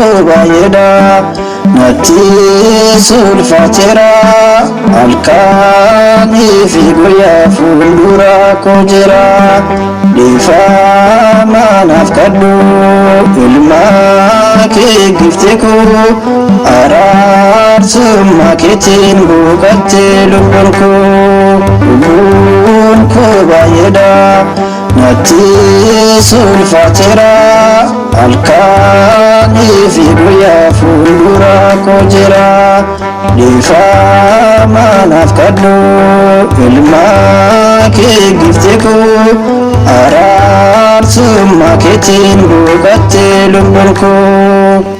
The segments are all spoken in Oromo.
koo baay'eedha, natti sulfaateera. Halkanii fi guyyaa fuuldura koo jira. Dhiifama naaf kadhu, ilma kee gifte koo. Araarsummaa keetiin boqotte lubbuun koo. Lubbuun koo baay'eedha, natti sulfaateera. Halkanii fi guyyaa fuuldura koo jira. Dhiifama naaf kadhu, ilma kee gifte koo. Araarsummaa keetiin boqotte lubbuun koo.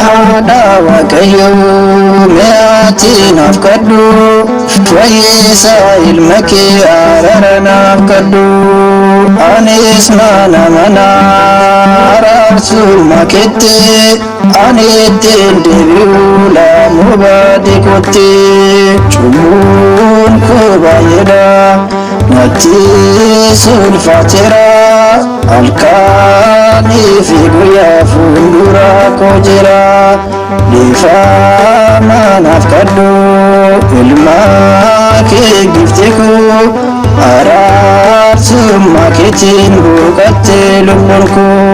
Haadha Waaqayyoo, mi'aati naaf kadhu. Fayyisaa ilma kee, araara naaf kadhu. Anis mana mana araarsummaa keetti, ani ittiin deebi'u laamuu baadii kootti. Cubbuun koo baay'eedha, natti sulfaateera. Halkanii fi guyyaa fuuldura koo jira. Dhiifama naaf kadhu, ilma kee gifte koo. Araarsummaa keetiin boqotte lubbuun koo.